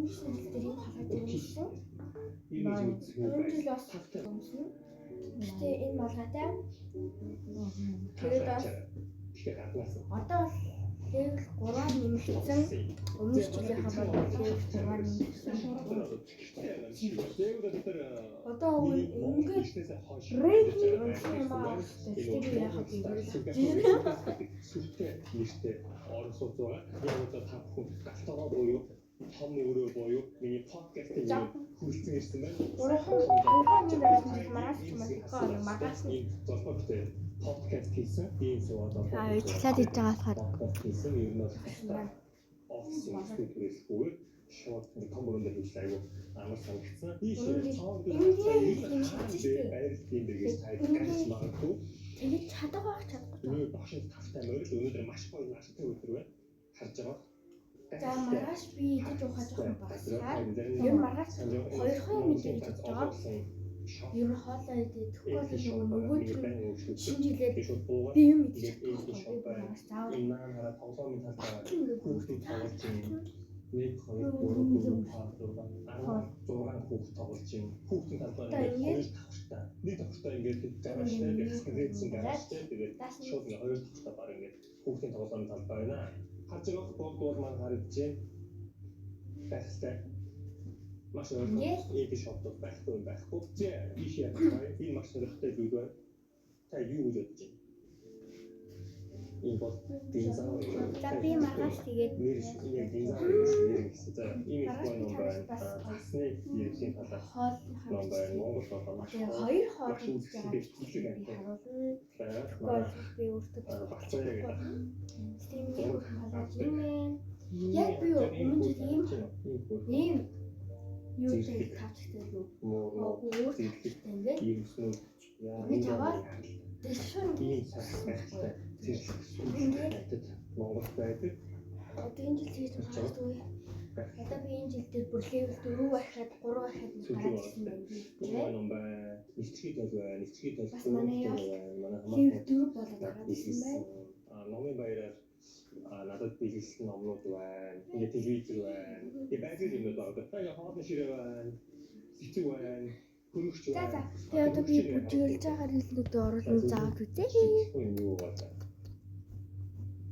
Өмнөх жил дээр ийм хаалгаа дэрсэн. Өмнө жил бас өмснө. Гэтэ энэ малгайтай. Тэгээд бас одоо бол level 3-аар нэмэгдсэн. Өмнөх жилийнхаа бол level 6-аар нэмэгдсэн. Одоо ингээд ready унсан юм аа. Гэхдээ би яхад юм бэ? Сүртэй нэртэй орон сууц байгаа. Яг одоо та бүхэн галтгоо буюу том өрөө буюу миний подкастыг хүрэлцэн ирсэн байна. Гурван хоёрхан дараа маргааш ч юм уу маргааш нь золбоотой подкаст хийсэн. Ийм суугаад Аа, ижиглээд иж байгаа болохоор подкаст хийсэн. Ер нь бол офисын студио шууд нэг том өрөөнд хийж айгу амар санагдсан. Ийш юм шатсан шүү дээ. Байрлал юм бэ гэж та гарч магадгүй. Тэгээд чадах байх чадахгүй. Миний догшин тавтай морил өнөөдөр маш гоё настай өдөр байна. Харж байгаа. За, маргааш би идэж уухаа жоохон багасгаад ер нь маргааш хоёрхан юм идэх гэж бодож байгаа. Ер нь хоолоо идэх. Тэгэхгүй бол нөгөө нөгөөд нь шинэ жилээр би юм идэж чадахгүй. Би маргааш заавал Энэ маань хараа тоглоомын талаар ингээд хүүхдүүд тоглож байна. 1 2 3 4 5 6 16 хүүхд тоглож байна. Хүүхдийн талбай ингээд хоёр давхартай. Нэг давхартай ингээд гаражтай, тэгээд гаражтай, тэгээд шууд ингээд хоёр давхартай баг ингээд хүүхдийн тоглоомын талбай байна. Харж байгаа богд бол маань харагдаж байна. Байхтай. Маш ойлгомжтой. AB shop бол байхгүй юм байхгүй. Зэ ийш яах вэ? Энэ маш сонирхолтой зүйл байна. Та юу гэж бодож байна? Энэ бол динозавр. За, би маргааш тэгээд нэр яг динозавр нэр гэсэн. За, ийм их маргааш гоё би ном танаас байна. бас Тасны ерөнхий талаар хоол ном байна. Монгол болоо маш Тэгээ гоё. хоёр хоол Маш идэж үзэсгэлэнтэй байгаа бичлэг би амтай харуулна. байна. Тэгэхгүй бол би өөртөө Балцаа гэдэг. Стримийн хоолой юм ээ. Яг би өмнө жил ийм ийм юу гэдэг тавчтай лүү. Муу Өөр тавчтай ингээд ийм сүнүүд яа Ингэж аваад тэр шууд ийм сайхан байхтай зэрлэг сүнүүд Монгол байдаг. Одоо энэ жил тэгж маргааш үгүй. Одоо би энэ жил дээр бүр level 4 байхад 3 байхад нэг гараад ирсэн байна би. Гоё ном байна. Нийцгий тал байна. Нийцгий тал Бас манай ял манай level 4 болоод гараад ирсэн байна. А номын баяраар надад бэлгэлсэн номнууд байна. Ингээ телевизэр байна. Тэгээ байгаль юмнууд байгаа. Та ингээ хоолны ширээ байна. Цэцэг байна. Хөрөгч За байна. за. Тэгээ одоо би бүжиглэж байгаа хэлнүүдээ оруулан заавал үзье. Юм юу байна.